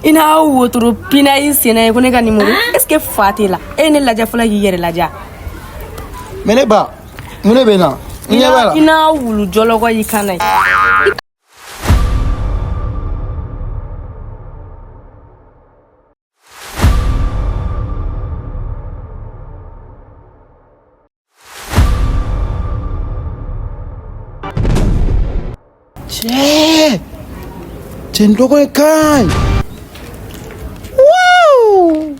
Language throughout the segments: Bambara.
I n'a wotoro pina i senna ye ko ne ka numéro, est ce que fa t'e la? E ye ne lajɛ fɔlɔ k'i yɛrɛ lajɛ. Mais ne ba, mun de bɛ na? N ɲɛ b'a la. I n'a wulu jɔlɔkɔ y'i kan na ye. Cɛ, cɛ, n dɔgɔ in ka ɲi. Wow!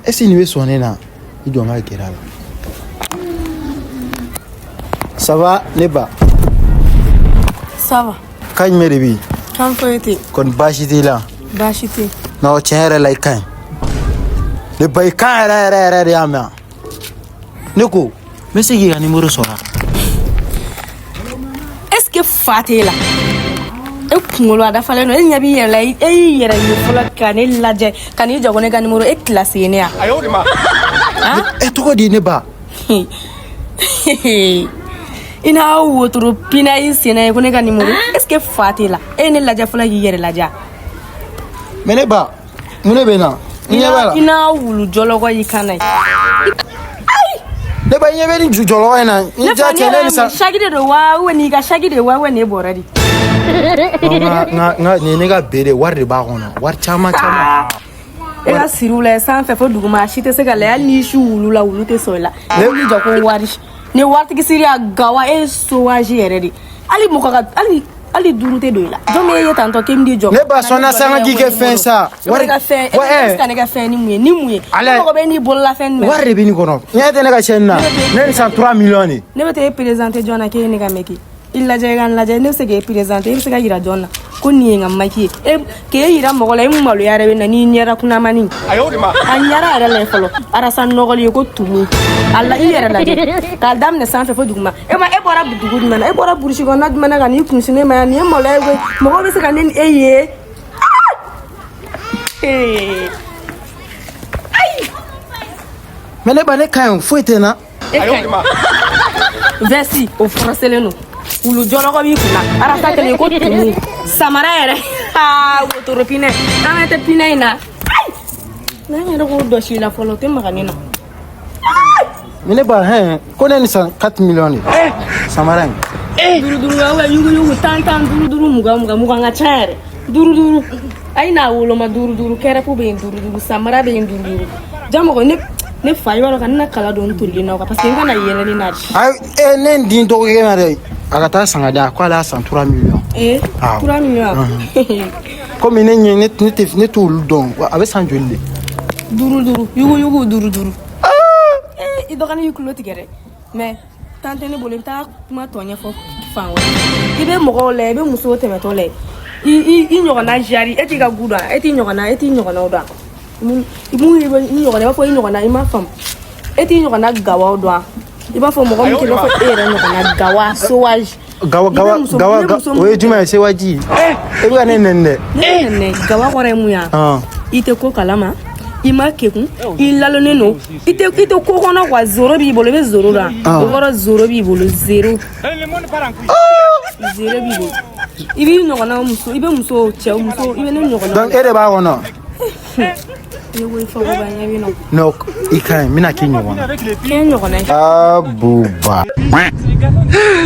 Est ce que nin bɛ sɔn ne na? I jɔ n ka gɛrɛ a la. Ça va, ne ba? Ça va. Kan jumɛn de bɛ yen? Kan foyi tɛ. Kɔni baasi t'i la? Baasi tɛ. Non, tiɲɛ yɛrɛ la, i ka ɲi. Ne ba, i ka ɲi yɛrɛ yɛrɛ yɛrɛ de, y'a mɛn? Ne ko n bɛ se k'i ka numéro sɔrɔ? Est ce que fa t'e la? E kunkolo a dafalen don, e ɲɛ b'i yɛrɛ la, e y'i yɛrɛ ye fɔlɔ ka ne lajɛ ka n'i jɔ ko ne ka numéro. E kilasi ye ne ya? E tɔgɔ di, ne ba? I n'a wotoro pina i senna ye ko ne ka numéro, est ce que fa t'e la? E ye ne lajɛ fɔlɔ k'i yɛrɛ lajɛ. Mais ne ba, mun de bɛ na? N ɲɛ b'a la. I n'a wulu jɔlɔkɔ y'i kan na ye. Ne ba, i ɲɛ bɛ nin jɔlɔkɔ in na n Ne ja fa, cɛ, ne ne yɛrɛ ni sa mun saki de don wa, ou nin y'i ka saki de ye wa, ou nin ye bɔrɛ de? Nka nin ye ne ka be de, wari de b'a kɔnɔ, wari caman caman. E ka siriw lajɛ sanfɛ fo duguma, a si tɛ se ka lajɛ. Hali n'i su wulu la, wulu tɛ sɔn i la. Ne wuli jɔ ko wari ni waritigi siri a gawa, e ye sauvage yɛrɛ de. Hali mɔgɔ ka hali duuru tɛ don i la. Jɔn bɛ e ye tantɔ k'e bɛ jɔ? Ne ba sɔnna sa, n ka k'i kɛ fɛn sa. Wari ka fɛn, e bɛ se ka ne kɛ fɛn ni mun ye, ni mun ye? Ala. Ne mago bɛ n'i bololafɛn jumɛn? Wari de bɛ nin kɔnɔ. Ɲɛ tɛ ne ka chaîne na, ne ni san 3 millions de. Ne bɛ taa e présenter jɔn na k'e ye ne ka mec? I lajɛ, i ka n lajɛ. Ne bɛ se k'e présenter, e bɛ se ka yira jɔn na ko nin ye n ka mec ye? E k'e yira mɔgɔ la, e maloya yɛrɛ bɛ na n'i ɲɛra kunnamani. A ɲɛra yɛrɛ la fɔlɔ, arasa nɔgɔli ye ko tumu. A la, i yɛrɛ lajɛ k'a daminɛ sanfɛ fo duguma. E ma, e bɔra dugu jumɛn na? E bɔra burusi kɔnɔna jumɛn na ka n'i kunsi ne ma yan? Nin ye maloya ye koyi. Mɔgɔw bɛ se ka ne ni e ye. Ee. Mais ne ba, ne ka ɲi, foyi tɛ n na. E ka ɲi. Veste o fɔrɔselen don, wulu jɔlɔkɔ b'i kunna, arasa kelen ko tumu, samara yɛrɛ, aa, wotoro pinɛ an tɛ pinɛ in na. Ayi, n'an yɛrɛ k'o dɔsi i la fɔlɔ, o tɛ maga ne na. Mais ne ba, hɛn ko ne ni san 4 millions de samara in. Duuru duuru wa, yuguyugu, tan tan, duuru duuru, mugan mugan, mugan ka ca yɛrɛ, duuru duuru. A n'a woloma duuru duuru, kɛrɛfu bɛ yen duuru duuru, samara bɛ yen duuru duuru. Ja mɔgɔ ne, ne fa, i b'a dɔn ka ne na kala don n tolilen na, parce que n kana yɛlɛ ne na de. Ayi, e ne n den dɔgɔkɛ ma dɛ, a ka taa san ka di yan ko ale y'a san 3 millions. Ee? Awɔ. 3 millions? Komi ne ɲɛ ne tɛ, ne t'olu dɔn, a bɛ san joli de? Duuru duuru, yuguyugu, duuru duuru. Ee, i dɔgɔnin y'i tulo tigɛ dɛ. Mais tan tɛ ne bolo, i bɛ taa kuma tɔ ɲɛfɔ fan wɛrɛ. I bɛ mɔgɔw lajɛ, i bɛ musow tɛmɛtɔ lajɛ, i ɲɔgɔnna jari, e t'i ka gu dɔn, e t'i ɲɔgɔnna, e t'i ɲɔgɔnnaw dɔn. Mun i bɛ i ɲɔgɔnna, i b'a fɔ i ɲɔgɔnna, i m'a faamu, e t'i ɲɔgɔnna gawaw dɔn, i b'a fɔ mɔgɔ min k'i b'a fɔ e yɛrɛ ɲɔgɔnna gawa sauvage. Gawa? I bɛ Gawa? Gawa? i bɛ muso O ye jumɛn ye? Sewaji, e bɛ ka ne nɛni dɛ. Ne bɛ nɛnɛ. Gawa kɔrɔ ye mun ye? Ɔn. I tɛ ko kalama, i ma kekun, i lalonnen don, i tɛ ko kɔnɔ quoi. Zéro b'i bolo, i bɛ zéro dɔn? Ah. O kɔrɔ zéro b'i bolo, zéro, zéro b'i bolo. I b'i ɲɔgɔnna muso, i bɛ muso cɛ muso, i bɛ ne ɲɔgɔnna. Donc e de b'a kɔnɔ? I ko i fa ko ba ɲɛ bɛ nɔ. Non, i ka ɲi, n bɛna k'i ɲɔgɔn na. Kɛ ɲɔgɔnna ye. Abuba.